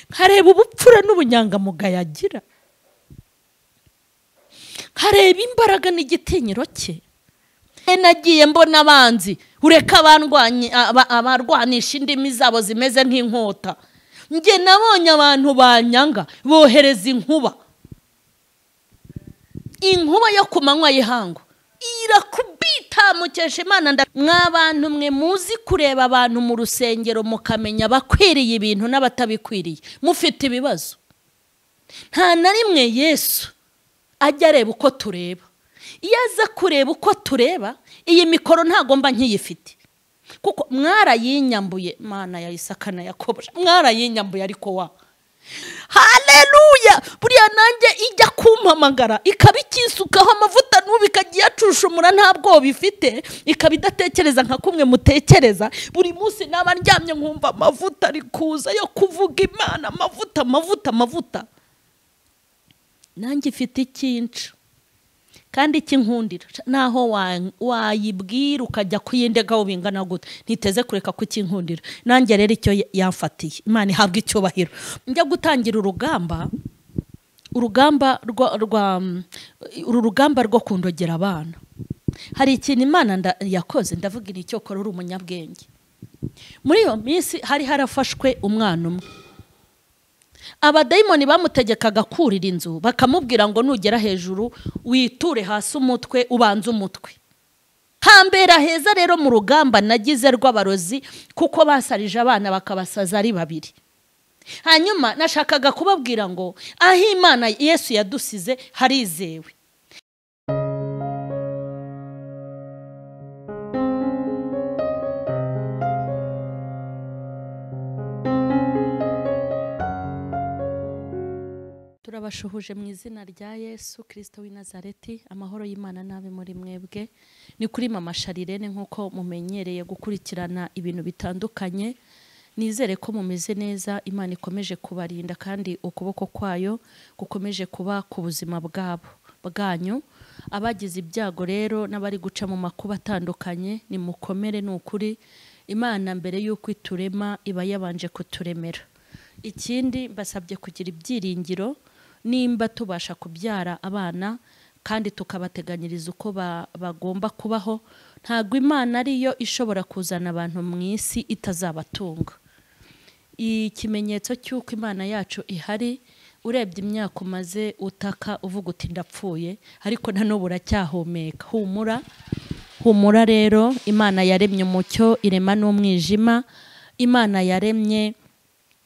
Nkareba ubupfura n'ubunyangamugayo agira, nkareba imbaraga n'igitinyiro cye. Nagiye mbona abanzi, ureka abarwanisha indimi zabo zimeze nk'inkota. Njye nabonye abantu banyanga bohereza inkuba, inkuba yo ku manywa y'ihangu irakubita. Mukesha Imana, mwabantu mwe muzi kureba abantu mu rusengero mukamenya bakwiriye ibintu n'abatabikwiriye, mufite ibibazo. Nta na rimwe Yesu ajya areba uko tureba. Iyo aza kureba uko tureba, iyi mikoro ntagomba nkiyifite, kuko mwarayinyambuye. Mana ya Isaka na Yakobo, mwarayinyambuye. Ariko wa haleluya, buriya nanjye ijya kumpamagara ikaba ikisukaho amavuta n'ubu ikagiye acushumura, nta bwoba ifite, ikaba idatekereza nka kumwe mutekereza. Buri munsi naba ndyamye nkumva amavuta ari kuza yo kuvuga Imana, amavuta amavuta amavuta. Nanjye ifite ikinca kandi ikinkundira, naho wayibwira ukajya kuyindegaho bingana gute, ntiteze kureka kukinkundira. Nanjye rero icyo yamfatiye, Imana ihabwa icyubahiro. Njya gutangira urugamba, urugamba uru rugamba rwo kundogera abana, hari ikintu Imana yakoze, ndavuga icyo kora uri umunyabwenge. Muri iyo minsi hari harafashwe umwana umwe, abadayimoni bamutegekaga kurira inzu, bakamubwira ngo nugera hejuru witure hasi umutwe, ubanze umutwe. Hambera heza rero mu rugamba nagize rw'abarozi, kuko basarije abana bakabasaza ari babiri. Hanyuma nashakaga kubabwira ngo aho Imana Yesu yadusize harizewe. Turabashuhuje mu izina rya Yesu Kristo w'i Nazareti. Amahoro y'Imana nabe muri mwebwe. Ni kuri Mama Sharirene nkuko mumenyereye gukurikirana ibintu bitandukanye. Nizere ko mumeze neza, Imana ikomeje kubarinda kandi ukuboko kwayo gukomeje kuba ku buzima bwabo bwanyu. Abagize ibyago rero n'abari guca mu makuba atandukanye, ni mukomere, ni ukuri Imana mbere y'uko iturema iba yabanje kuturemera. Ikindi mbasabye kugira ibyiringiro, nimba tubasha kubyara abana kandi tukabateganyiriza uko bagomba kubaho, ntago Imana ariyo ishobora kuzana abantu mu isi itazabatunga. Ikimenyetso cy'uko Imana yacu ihari, urebye imyaka umaze utaka uvuga uti ndapfuye, ariko na n'ubu uracyahumeka. Humura, humura rero, Imana yaremye umucyo irema n'umwijima. Imana yaremye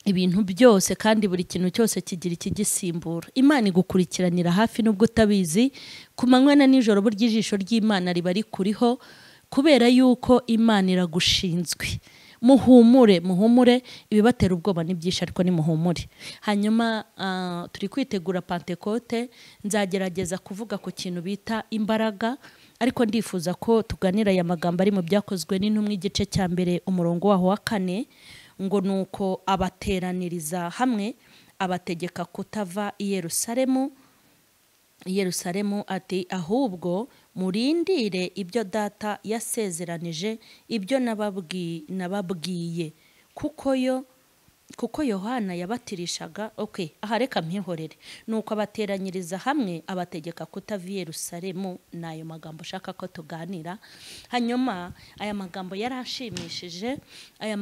ibintu byose kandi buri kintu cyose kigira ikigisimbura. Imana igukurikiranira hafi nubwo utabizi, ku manywa na nijoro burya ijisho ry'Imana riba rikuriho, kubera yuko Imana iragushinzwe. Muhumure, muhumure, ibibatera ubwoba ni byinshi ariko ni muhumure. Hanyuma turi kwitegura Pentekote, nzagerageza kuvuga ku kintu bita imbaraga, ariko ndifuza ko tuganira aya magambo ari mu byakozwe n'intumwa igice cya mbere umurongo waho wa 4, ngo nuko abateraniriza hamwe abategeka kutava i Yerusalemu. Yerusalemu ati ahubwo murindire ibyo data yasezeranije, ibyo nababwiye, kuko Yohana yabatirishaga. Okay, aha reka mpihorere. Nuko abateranyiriza hamwe abategeka kutava i Yerusalemu. Nayo magambo ushaka ko tuganira. Hanyuma aya magambo yaranshimishije, aya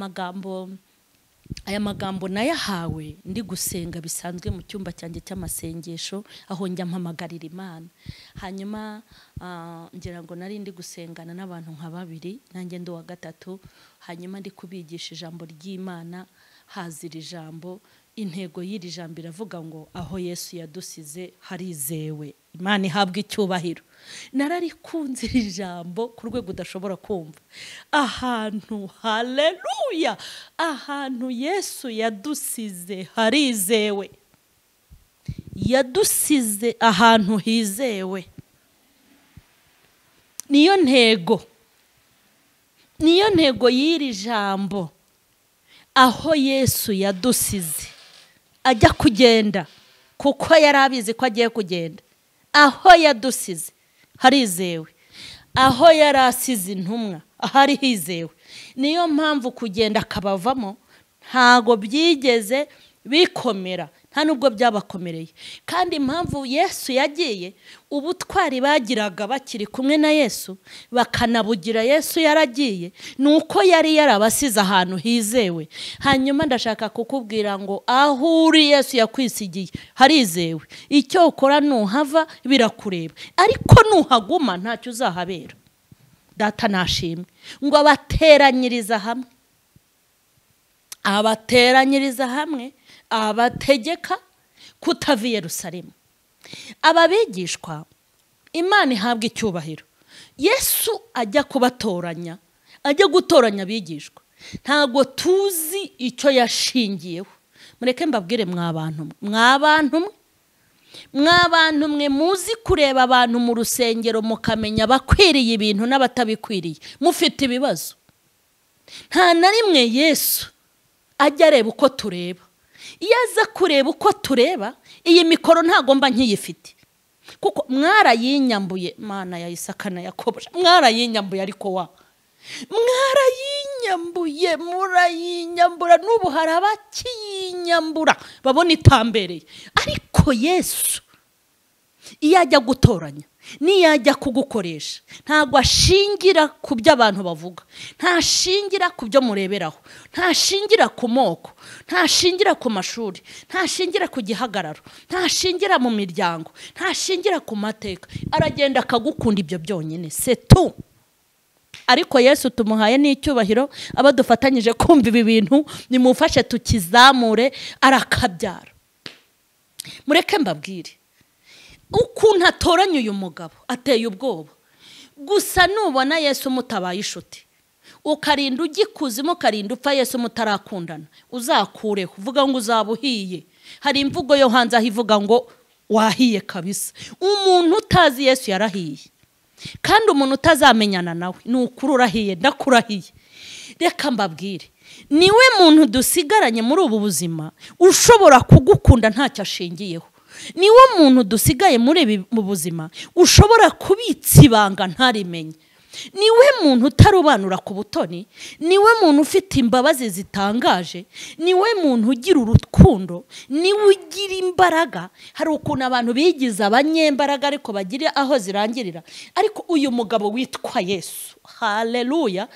magambo nayahawe ndi gusenga bisanzwe mu cyumba cyanjye cy'amasengesho, aho njya mpamagarira Imana. Hanyuma ngira ngo nari ndi gusengana n'abantu nka babiri, nanjye ndi wa gatatu. Hanyuma ndi kubigisha ijambo ry'Imana, hazira ijambo. Intego y'iri jambo iravuga ngo aho Yesu yadusize harizewe. Imana ihabwa icyubahiro. Nararikunze iri jambo ku rwego udashobora kumva. Ahantu, haleluya, ahantu Yesu yadusize harizewe. Yadusize ahantu hizewe. Niyo ntego, niyo ntego y'iri jambo. Aho Yesu yadusize ajya kugenda, kuko yari abizi ko agiye kugenda. Aho yadusize harizewe, aho yari asize intumwa ahari hizewe. Niyo mpamvu kugenda akabavamo ntago byigeze bikomera, nta nubwo byabakomereye. Kandi impamvu Yesu yagiye, ubutwari bagiraga bakiri kumwe na Yesu bakanabugira Yesu yaragiye, nuko yari yarabasize ahantu hizewe. Hanyuma ndashaka kukubwira ngo aho uri Yesu yakwisigiye harizewe. Icyo ukora nuhava birakureba, ariko nuhaguma ntacyo uzahabera. Data nashimwe ngo abateranyiriza hamwe, abateranyiriza hamwe, abategeka kutava i Yerusalemu. Aba bigishwa Imana ihabwa icyubahiro. Yesu ajya kubatoranya, ajya gutoranya abigishwa, ntago tuzi icyo yashingiyeho. Mureke mbabwire mwa bantu mwe muzi kureba abantu mu rusengero mukamenya bakwiriye ibintu n'abatabikwiriye, mufite ibibazo. Nta na rimwe Yesu ajya areba uko tureba. Iyo aza kureba uko tureba, iyi mikoro ntagomba nkiyifite, kuko mwarayinyambuye. Mana ya Isaka na Yakobo, mwarayinyambuye, ariko wa mwarayinyambuye, murayinyambura, n'ubu hari abakiyinyambura babona itambereye. Ariko Yesu iyo ajya gutoranya, niyo ajya kugukoresha, ntabwo ashingira ku byo abantu bavuga, ntashingira ku byo mureberaho, ntashingira ku moko, ntashingira ku mashuri, ntashingira ku gihagararo, ntashingira mu miryango, ntashingira ku mateka. Aragenda akagukunda ibyo byonyine, c'est tout. Ariko Yesu tumuhaye n'icyubahiro, abadufatanyije kumva ibi bintu nimufashe tukizamure, arakabyara. Mureke mbabwire ukuntu atoranya uyu mugabo ateye ubwoba. Gusa nubona Yesu mutabaye inshuti, ukarinda ugikuzimu, ukarinda upfa Yesu mutarakundana, uzakureho uvuga ngo uzabuhiye. Hari imvugo yo hanze aho ivuga ngo wahiye kabisa. Umuntu utazi Yesu yarahiye, kandi umuntu utazamenyana nawe ni ukuri urahiye, ndakurahiye. Reka mbabwire, niwe muntu dusigaranye muri ubu buzima ushobora kugukunda ntacyo ashingiyeho. Niwe muntu dusigaye muri ibi mu buzima ushobora kubitsa ibanga ntarimenye. Niwe muntu utarobanura ku butoni, niwe muntu ufite imbabazi zitangaje, niwe muntu ugira urukundo, niwe ugira imbaraga. Hari ukuntu abantu bigize abanyembaraga ariko bagira aho zirangirira. Ariko uyu mugabo witwa Yesu, haleluya,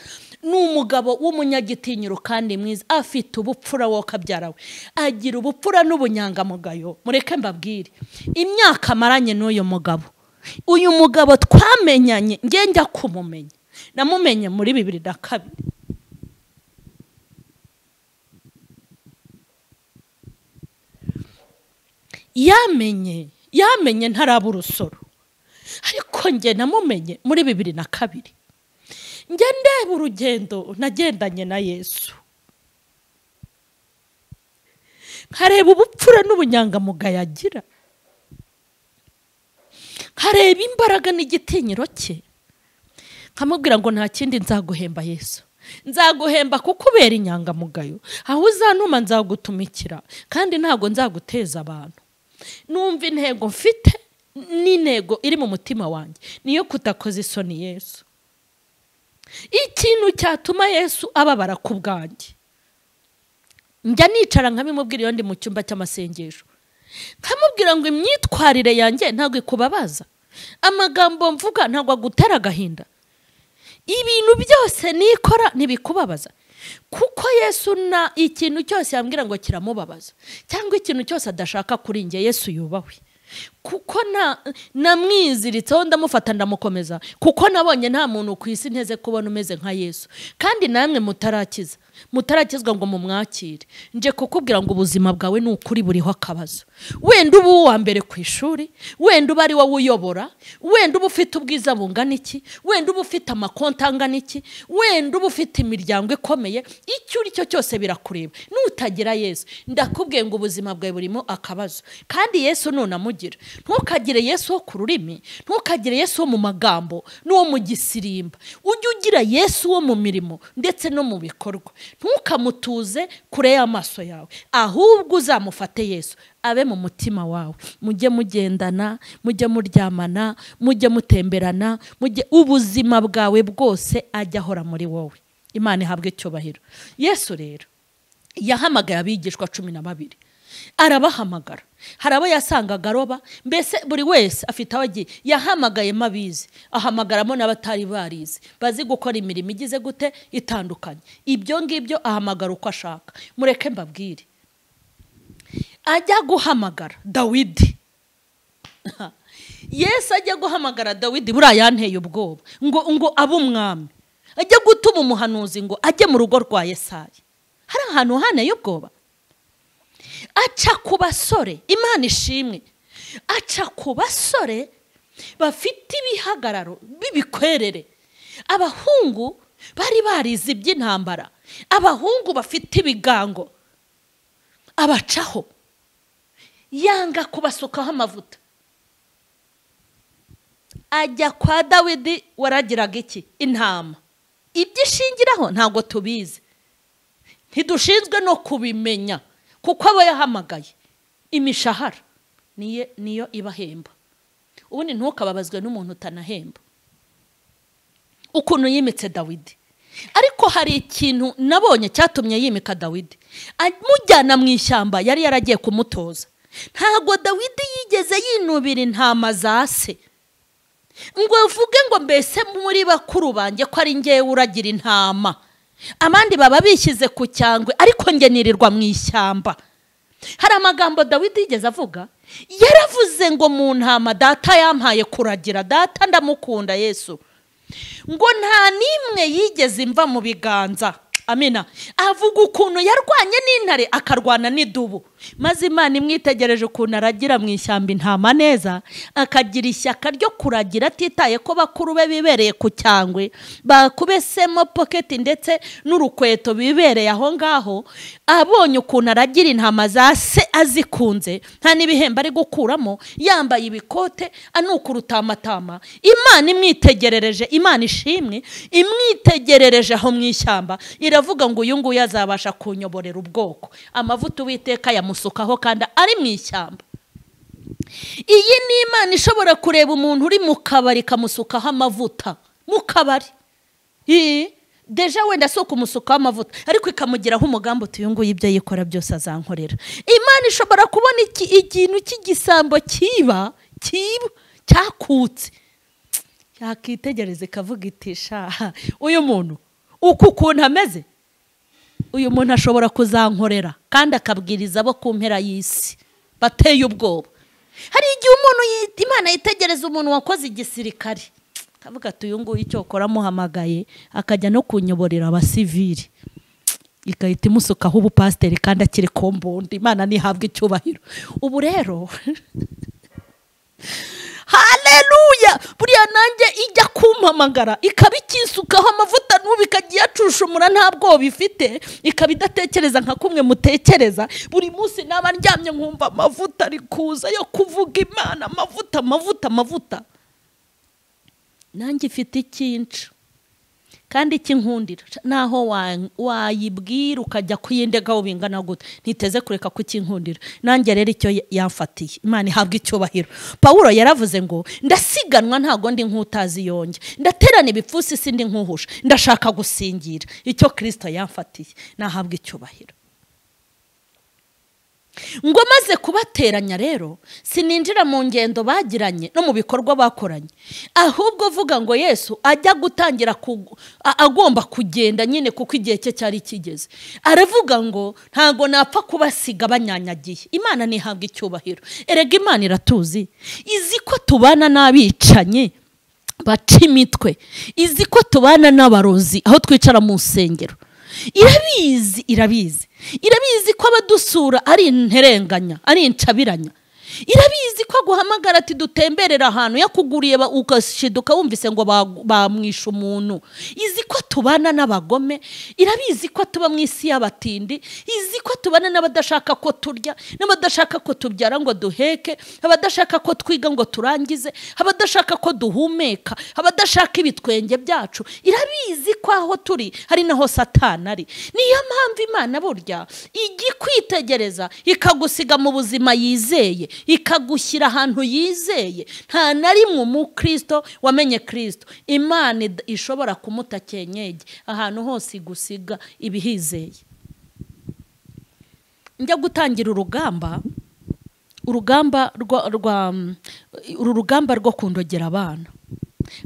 ni umugabo w'umunyagitinyiro kandi mwiza, afite ubupfura wo kabyarawe, agira ubupfura n'ubunyangamugayo. Mureke mbabwire imyaka maranye n'uyu mugabo. Uyu mugabo twamenyanye, nge njya kumumenya, namumenye muri 2002. Yamenye ntaraba urusoro, ariko nge namumenye muri 2002. Nge ndeba urugendo nagendanye na Yesu, nkareba ubupfura n'ubunyangamugayo agira, nkareba imbaraga n'igitinyiro cye, nkamubwira ngo nta kindi nzaguhemba Yesu, nzaguhemba kukubera inyangamugayo, aho uzantuma nzagutumikira, kandi ntago nzaguteza abantu. Numva intego mfite n'intego iri mu mutima wanjye niyo kutakoza isoni Yesu. Ikintu cyatuma Yesu ababara ku bwanjye, njya nicara nkabimubwira iyo ndi mu cyumba cy'amasengesho, nkamubwira ngo imyitwarire yanjye ntabwo ikubabaza, amagambo mvuga ntabwo agutera agahinda, ibintu byose nikora ntibikubabaza. Kuko Yesu na ikintu cyose yambwira ngo kiramubabaza, cyangwa ikintu cyose adashaka kuri njye, Yesu yubahwe. Kuko namwiziritseho ndamufata ndamukomeza, kuko nabonye nta muntu ku isi nteze kubona umeze nka Yesu. Kandi namwe mutarakiza, mutarakizwa ngo mumwakire, nje kukubwira ngo ubuzima bwawe ni ukuri buriho akabazo. Wenda ubu wa mbere ku ishuri, wenda uba ari wowe uyobora, wenda uba ufite ubwiza bungana iki, wenda uba ufite amakonti angana iki, wenda uba ufite imiryango ikomeye, icyo uri cyo cyose birakureba. Nutagira Yesu, ndakubwiye ngo ubuzima bwawe burimo akabazo. Kandi Yesu nunamugira, ntukagire Yesu wo ku rurimi, ntukagire Yesu wo mu magambo n'uwo mu gisirimba, ujye ugira Yesu wo mu mirimo ndetse no mu bikorwa. Ntukamutuze kure y'amaso yawe, ahubwo uzamufate Yesu abe mu mutima wawe. Mujye mugendana, mujye muryamana, mujye mutemberana, mujye ubuzima bwawe bwose ajya ahora muri wowe. Imana ihabwe icyubahiro. Yesu rero yahamagaye abigishwa 12. Arabahamagara. Hari abo yasangaga aroba, mbese buri wese afite aho agiye. Yahamagayemo abize, ahamagaramo n'abatari barize, bazi gukora imirimo igize gute itandukanye. Ibyo ngibyo ahamagara uko ashaka. Mureke mbabwire, ajya guhamagara Dawidi, Yesu ajya guhamagara Dawidi, buriya yanteye ubwoba ngo abe umwami. Ajya gutuma umuhanuzi ngo ajye mu rugo rwa Yesayi. Hari ahantu hanteye ubwoba. Aca ku basore, Imana ishimwe, aca ku basore bafite ibihagararo b'ibikwerere, abahungu bari barize iby'intambara, abahungu bafite ibigango, abacaho, yanga kubasukaho amavuta. Ajya kwa Dawidi waragiraga iki? Intama. Ibyishingiraho ntabwo tubizi, ntidushinzwe no kubimenya, kuko abo yahamagaye imishahara niyo ibahemba. Ubundi ntukababazwe n'umuntu utanahemba ukuntu yimitse Dawidi. Ariko hari ikintu nabonye cyatumye yimika Dawidi, amujyana mu ishyamba yari yaragiye kumutoza. Ntabwo Dawidi yigeze yinubira intama za se, ngo uvuge ngo mbese muri bakuru banjye ko ari ngewe uragira intama, abandi baba bishyize ku cyangwe, ariko nge nirirwa mu ishyamba. Hari amagambo Dawidi yigeze avuga, yaravuze ngo mu ntama data yampaye kuragira, data ndamukunda Yesu, ngo nta n'imwe yigeze imva mu biganza. Amina. Avuga ukuntu yarwanye n'intare akarwana n'idubu, maze Imana imwitegereje ukuntu aragira mu ishyamba intama neza, akagira ishyaka ryo kuragira atitaye ko bakuru be bibereye ku cyangwe, bakubesemo poketi ndetse n'urukweto bibereye aho ngaho. Abonye ukuntu aragira intama za se azikunze, nta n'ibihembo ari gukuramo, yambaye ibikote anuka urutamatama. Imana imwitegerereje, Imana ishimwe, imwitegerereje aho mu ishyamba, iravuga ngo uyu nguyu azabasha kunyoborera ubwoko. Amavuta Uwiteka yamusukaho kandi ari mu ishyamba. Iyi ni Imana ishobora kureba umuntu uri mu kabari ikamusukaho amavuta mu kabari. Deja wenda si ukumusukaho amavuta, ariko ikamugiraho umugambi uti uyu nguyu ibyo yikora byose azankorera. Imana ishobora kubona ikintu cy'igisambo kiba cyakutse, yakitegereza ikavuga iti sha, uyu muntu uku ukuntu ameze, uyu muntu ashobora kuzankorera, kandi akabwiriza abo ku mpera y'isi bateye ubwoba. Hari igihe umuntu Imana yitegereza umuntu wakoze igisirikare, akavuga ati uyu nguyu icyo ukora amuhamagaye akajya no kunyoborera abasivili, igahita imusukaho ubupasiteri kandi akiri kombondi. Imana ntihabwe icyubahiro. Ubu rero haleluya, buriya nanjye ijya kumpamagara ikaba ikisukaho amavuta n'ubu ikagiye acushumura nta bwoba ifite, ikaba idatekereza nka kumwe mutekereza. Buri munsi naba ndyamye nkumva amavuta ari kuza yo kuvuga Imana, amavuta amavuta amavuta. Nanjye ifite ikinca kandi ikinkundira, naho wayibwira ukajya kuyindegaho bingana gute, ntiteze kureka kukinkundira. Nanjye rero icyo yamfatiye, Imana ihabwe icyubahiro. Pawulo yaravuze ngo ndasiganwa ntago ndi nk'utazi yonge, ndaterana ibipfusi sindi nkuhusha, ndashaka gusingira icyo Kristo yamfatiye, nahabwe icyubahiro. Ngo maze kubateranya rero sininjira mu ngendo bagiranye no mu bikorwa bakoranye, ahubwo vuga ngo Yesu ajya gutangira agomba kugenda nyine kuko igihe cye cyari kigeze. Aravuga ngo ntago napfa kubasiga banyanyagiye. Imana ntihabwe icyubahiro. Erega Imana iratuzi, izi ko tubana n'abicanyi baca imitwe, izi ko tubana n'abarozi aho twicara mu nsengero. Irabizi, irabizi, irabizi ko abadusura ari interenganya, ari incabiranya. Irabizi ko aguhamagara ati dutemberera ahantu yakuguriye ugashiduka wumvise ngo bamwisha umuntu. Izi ko tubana n'abagome, irabizi ko tuba mu isi y'abatindi, izi ko tubana n'abadashaka ko turya, n'abadashaka ko tubyara ngo duheke, abadashaka ko twiga ngo turangize, abadashaka ko duhumeka, abadashaka ibitwenge byacu. Irabizi ko aho turi hari naho Satani ari. Niyo mpamvu Imana burya ijya kwitegereza ikagusiga mu buzima yizeye, ikagushyira ahantu yizeye. Nta na rimwe umukristo wamenye Kristo Imana ishobora kumuta kenyege, ahantu hose igusiga ibihizeye. Njya gutangira urugamba uru rugamba rwo kundogera abana,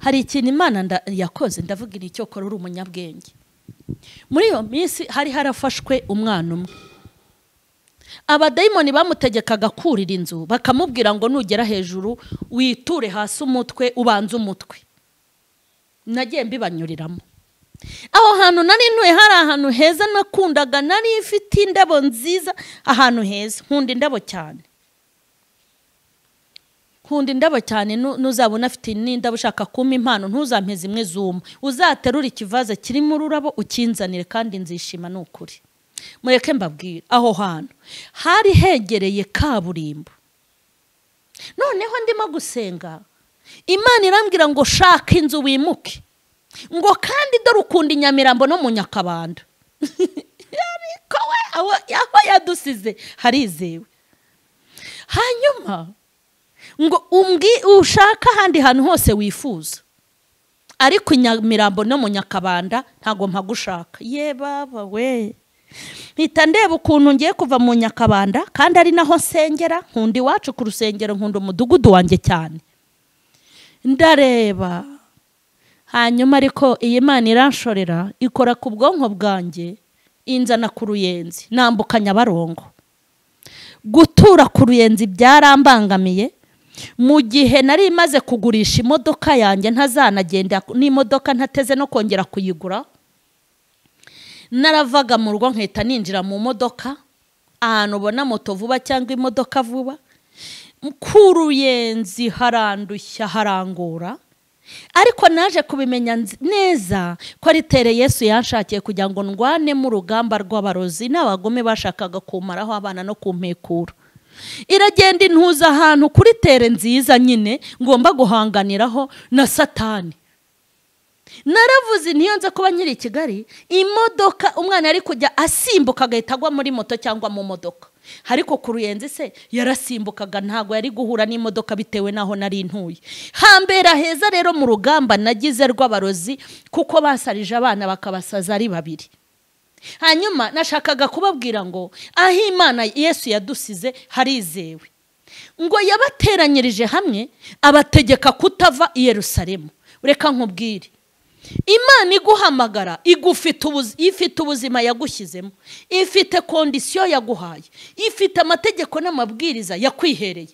hari ikintu Imana yakoze, ndavuga icyo kora uri umunyabwenge. Muri iyo minsi hari harafashwe umwana umwe, abadayimoni bamutegekaga kurira inzu, bakamubwira ngo nugera hejuru witure hasi umutwe, ubanze umutwe. Nagiye mbibanyuriramo. Aho hantu nari ntuye hari ahantu heza nakundaga, nari mfite indabo nziza, ahantu heza, nkunda indabo cyane. Nkunda indabo cyane, nuzabona afite n'indabo ushaka kumpa impano ntuzampe zimwe zuma, uzaterura ikivaze kirimo ururabo ukinzanire kandi nzishima n'ukuri. Mureke mbabwire, aho hantu hari hegereye kaburimbo. Noneho ndimo gusenga, Imana irambwira ngo shaka inzu wimuke, ngo kandi dore ukunda Inyamirambo no mu Nyakabanda. Ariko we aho yadusize harizewe. Hanyuma ngo ushaka ahandi hantu hose wifuza, ariko Inyamirambo no mu Nyakabanda ntago mpagushaka. Ye baba we, mpita ndeba ukuntu ngiye kuva mu Nyakabanda, kandi ari naho nsengera, nkunda iwacu ku rusengero, nkunda umudugudu wanjye cyane. Ndareba, hanyuma ariko iyi Imana iranshorera, ikora ku bwonko bwanjye, inzana ku Ruyenzi, nambuka Nyabarongo. Gutura ku Ruyenzi byarambangamiye. Mu gihe nari maze kugurisha imodoka yanjye, ntazanagenda n'imodoka, ntateze no kongera kuyigura. Naravaga mu rugo nkahita ninjira mu modoka, ahantu ubona moto vuba cyangwa imodoka vuba. Ku Ruyenzi harandushya, harangora. Ariko naje kubimenya neza ko ari tere Yesu yanshakiye kugira ngo ndwane mu rugamba rw'abarozi n'abagome bashakaga kumaraho abana no kumpekura. Iragenda intuza ahantu kuri tere nziza nyine ngomba guhanganiraho na Satani. Naravuze ntiyo nza kuba nkiri i Kigali, imodoka umwana yari kujya asimbuka agahita agwa muri moto cyangwa mu modoka. Ariko ku Ruyenzi se yarasimbukaga, ntago yari guhura n'imodoka bitewe naho nari ntuye. Hambera heza rero mu rugamba nagize rw'abarozi, kuko basarije abana bakabasaza ari babiri. Hanyuma nashakaga kubabwira ngo aho Imana Yesu yadusize harizewe. Ngo yabateranyirije hamwe, abategeka kutava i Yerusalemu. Reka nkubwire, Imana iguhamagara, ifite ubuzima yagushyizemo, ifite kondisiyo yaguhaye, ifite amategeko n'amabwiriza yakwihereye.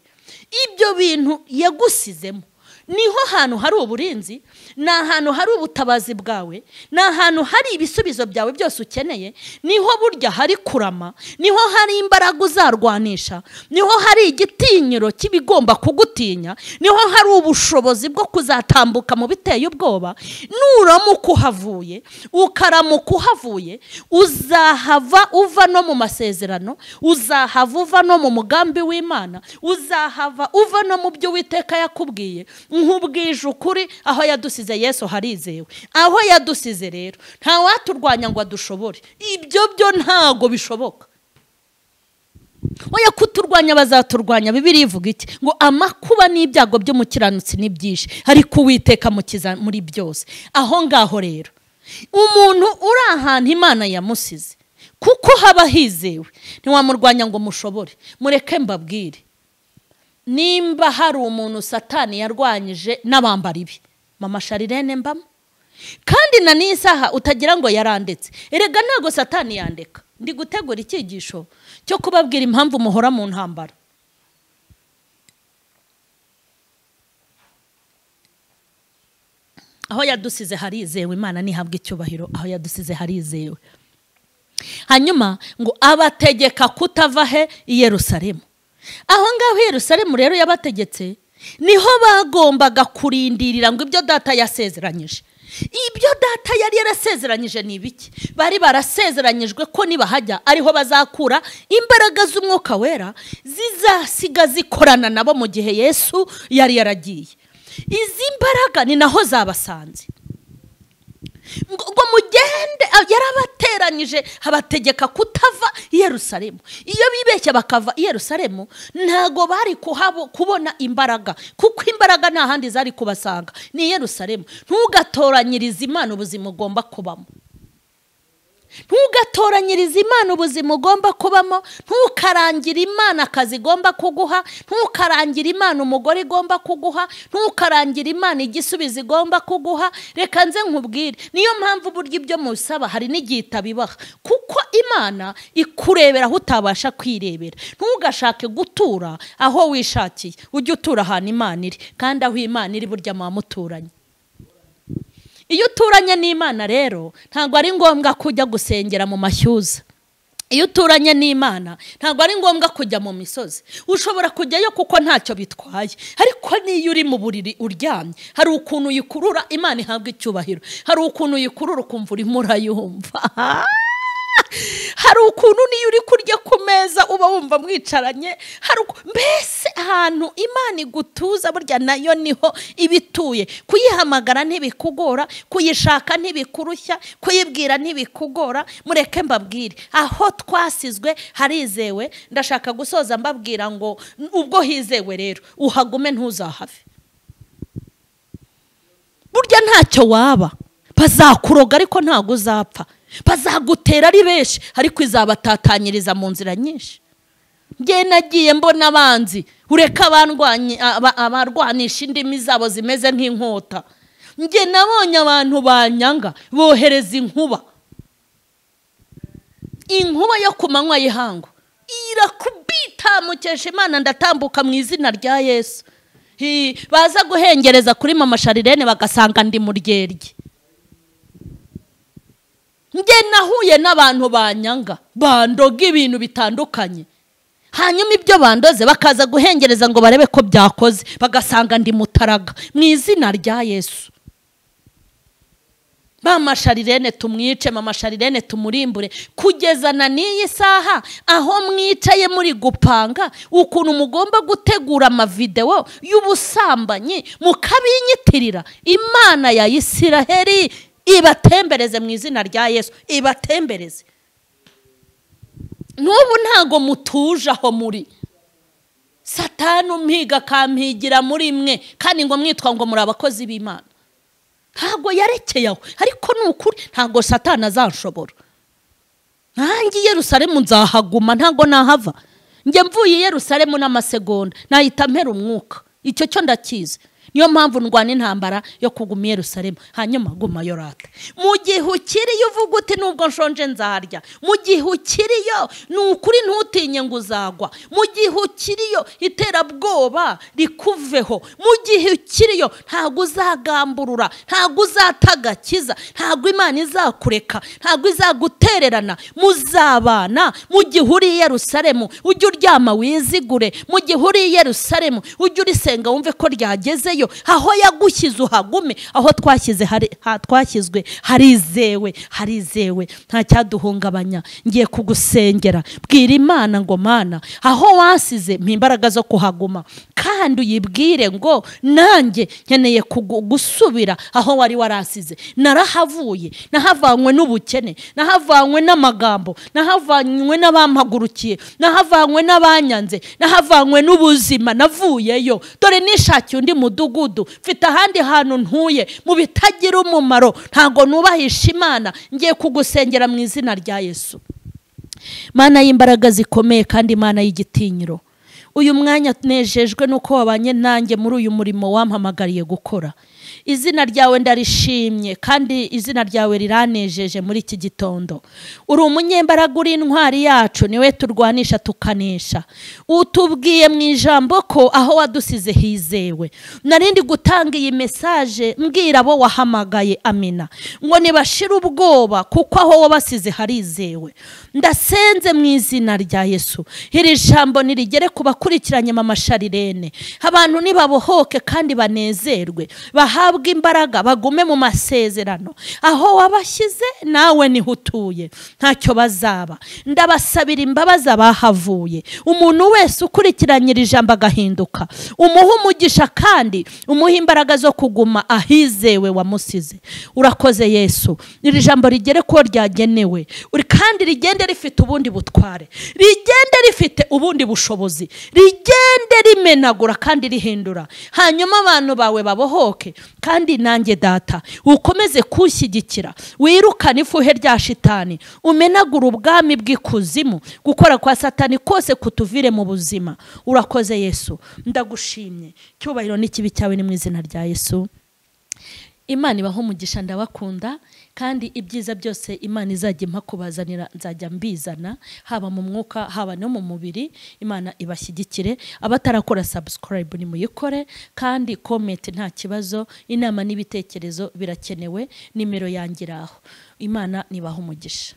Ibyo bintu yagusizemo niho hantu hari uburinzi, ni ahantu hari ubutabazi bwawe, ni ahantu hari ibisubizo byawe byose ukeneye, niho burya hari kurama, niho hari imbaraga uzarwanisha, niho hari igitinyiro cy'ibigomba kugutinya, niho hari ubushobozi bwo kuzatambuka mu biteye ubwoba. Nuramuka uhavuye, ukaramuka uhavuye, uzahava uva no mu masezerano, uzahava uva no mu mugambi w'Imana, uzahava uva no mu byo Uwiteka yakubwiye. Nkubwije ukuri, aho yadusize Yesu harizewe. Aho yadusize rero nta waturwanya ngo adushobore, ibyo byo ntago bishoboka. Oya, kuturwanya bazaturwanya. Bibiliya ivuga iki? Ngo amakuba n'ibyago by'umukiranutsi ni byinshi, ariko Uwiteka amukiza muri byose. Aho ngaho rero umuntu uri ahantu Imana yamusize, kuko haba hizewe, ntiwamurwanya ngo mushobore. Mureke mbabwire, nimba hari umuntu Satani yarwanyije n'abambari be, Mama Sharirene mbamo. Kandi na n'isaha utagira ngo yarandetse. Erega ntago Satani yandeka. Ndi gutegura icyigisho cyo kubabwira impamvu muhora mu ntambara. Aho yadusize harizewe, Imana nihabwe icyubahiro. Aho yadusize harizewe. Hanyuma ngo abategeka kutava he i Yerusalemu. Aho ngaho Yerusalemu rero yabategetse, niho bagombaga kurindirira ngo ibyo data yasezeranyije. Ibyo data yari yarasezeranyije ni ibiki? Bari barasezeranyijwe ko nibahajya ariho bazakura imbaraga z'umwuka wera zizasiga zikorana nabo mu gihe Yesu yari yaragiye. Izi mbaraga ni naho zabasanze. Ngo mugende, yarabateranyije abategeka kutava i Yerusalemu. Iyo bibeshya bakava i Yerusalemu ntago bari kubona imbaraga, kuko imbaraga nta handi zari kubasanga, ni Yerusalemu. Ntugatoranyirize Imana ubuzima ugomba kubamo. Ntugatoranyirize Imana ubuzima ugomba kubamo, ntukarangira Imana akazi igomba kuguha, ntukarangira Imana umugore igomba kuguha, ntukarangira Imana igisubizo igomba kuguha. Reka nze nkubwire, niyo mpamvu burya ibyo musaba hari n'igihe itabibaha, kuko Imana ikurebera aho utabasha kwirebera. Ntugashake gutura aho wishakiye, ujye utura ahantu Imana iri, kandi aho Imana iri burya muturanye. Iyo uturanye n'Imana rero ntabwo ari ngombwa kujya gusengera mu mashyuza. Iyo uturanye n'Imana ntabwo ari ngombwa kujya mu misozi. Ushobora kujyayo kuko ntacyo bitwaye, ariko niyo uri mu buriri uryamye hari ukuntu uyikurura Imana ihabwa icyubahiro, hari ukuntu uyikurura ukumva urimo urayumva, hari ukuntu niyo uri kurya ku meza uba wumva mwicaranye, hari mbese ahantu Imana igutuza burya nayo niho ibituye. Kuyihamagara ntibikugora, kuyishaka ntibikurushya, kuyibwira ntibikugora. Mureke mbabwire, aho twasizwe harizewe. Ndashaka gusoza mbabwira ngo ubwo hizewe rero uhagume, ntuzahave. Burya ntacyo waba, bazakuroga ariko ntago uzapfa, bazagutera ari benshi ariko izabatatanyiriza mu nzira nyinshi. Nge nagiye mbona abanzi, ureka abarwanisha indimi zabo zimeze nk'inkota. Nge nabonye abantu banyanga bohereza inkuba, inkuba yo ku manywa y'ihangu irakubita. Mukesha Imana ndatambuka mu izina rya Yesu. Baza guhengereza kuri mama Sharirene bagasanga ndi muryerye. Nge nahuye n'abantu banyanga bandoga ibintu bitandukanye, hanyuma ibyo bandoze bakaza guhengereza ngo barebe ko byakoze, bagasanga ndi mutaraga mu izina rya Yesu. Mama Sharirene tumwice, mama Sharirene tumurimbure. Kugeza na n'iyi saha aho mwicaye muri gupanga ukuntu mugomba gutegura amavideo y'ubusambanyi mukabinyitirira, Imana ya Isiraheli ibatembereze mu izina rya Yesu, ibatembereze. N'ubu ntago mutuje aho muri. Satani umpiga akampigira muri mwe, kandi ngo mwitwa ngo muri abakozi b'Imana. Ntago yarekeye aho, ariko ni ukuri ntago Satani azanshobora. Nanjye i Yerusalemu nzahaguma, ntago nahava. Njye mvuye i Yerusalemu n'amasegonda nahita mpera umwuka, icyo cyo ndakizi. Niyo mpamvu ndwana intambara yo kuguma i Yerusalemu. Hanyuma guma yorata. Mu gihe ukiriyo uvuga uti nubwo nshonje nzarya. Mu gihe ukiriyo ni ukuri ntutinye ngo uzagwa. Mu gihe ukiriyo iterabwoba rikuveho. Mu gihe ukiriyo ntago uzagamburura, ntago uzatagakiza, ntago Imana izakureka, ntago izagutererana. Muzabana. Mu gihe uri i Yerusalemu ujye uryama wizigure. Mu gihe uri i Yerusalemu ujye urisenga wumve ko ryagezeyo. Aho yagushyize uhagume, aho twashyize twashyizwe harizewe, harizewe, nta cyaduhungabanya. Ngiye kugusengera, bwira Imana ngo Mana, aho wasize mpa imbaraga zo kuhaguma, kandi uyibwire ngo nanjye nkeneye gusubira aho wari warasize. Narahavuye, nahavanywe n'ubukene, nahavanywe n'amagambo, nahavanywe n'abampagurukiye, nahavanywe n'abanyanze, nahavanywe n'ubuzima, navuyeyo. Dore nishakiye undi mudugudu, mfite ahandi hantu ntuye mu bitagira umumaro, ntago nubahisha Imana. Ngiye kugusengera mu izina rya Yesu. Mana y'imbaraga zikomeye kandi Imana y'igitinyiro, uyu mwanya nejejwe nuko wabanye nanjye muri uyu murimo wampamagariye gukora. Izina ryawe ndarishimye kandi izina ryawe riranejeje muri iki gitondo. Uri umunyembaraga, uri intwari yacu, niwe turwanisha tukanesha. Utubwiye mu ijambo ko aho wadusize hizewe. Narindi gutanga iyi message mbwira abo wahamagaye, amina, ngo nibashira ubwoba kuko aho wabasize harizewe. Ndasenze mu izina rya Yesu, iri jambo nirigere kubakurikiranye mama Sharirene. Abantu nibabohoke kandi banezerwe, bahabwe imbaraga, bagume mu masezerano. Aho wabashyize nawe niho utuye, ntacyo bazaba. Ndabasabira imbabazi abahavuye. Umuntu wese ukurikiranye iri jambo agahinduka, umuhe umugisha kandi umuhe imbaraga zo kuguma ahizewe wamusize. Urakoze Yesu, iri jambo rigere ko ryagenewe, kandi rigende rifite ubundi butware, rigende rifite ubundi bushobozi, rigende rimenagura kandi rihindura. Hanyuma abantu bawe babohoke, Kandi nanjye Data ukomeze kunshyigikira, wirukane ifuhe rya shitani, umenagure ubwami bw'ikuzimu, gukora kwa Satani kose kutuvire mu buzima. Urakoze Yesu, ndagushimye. Cyubahiro n'ikibi cyawe ni mu izina rya Yesu. Imana ibaho umugisha, ndabakunda, kandi ibyiza byose Imana izajya impa kubazanira nzajya mbizana, haba mu mwuka haba no mu mubiri. Imana ibashyigikire. Abatarakora subscribe nimuyikore, kandi comment nta kibazo, inama n'ibitekerezo birakenewe, nimero yanjye iraho. Imana nibaho umugisha.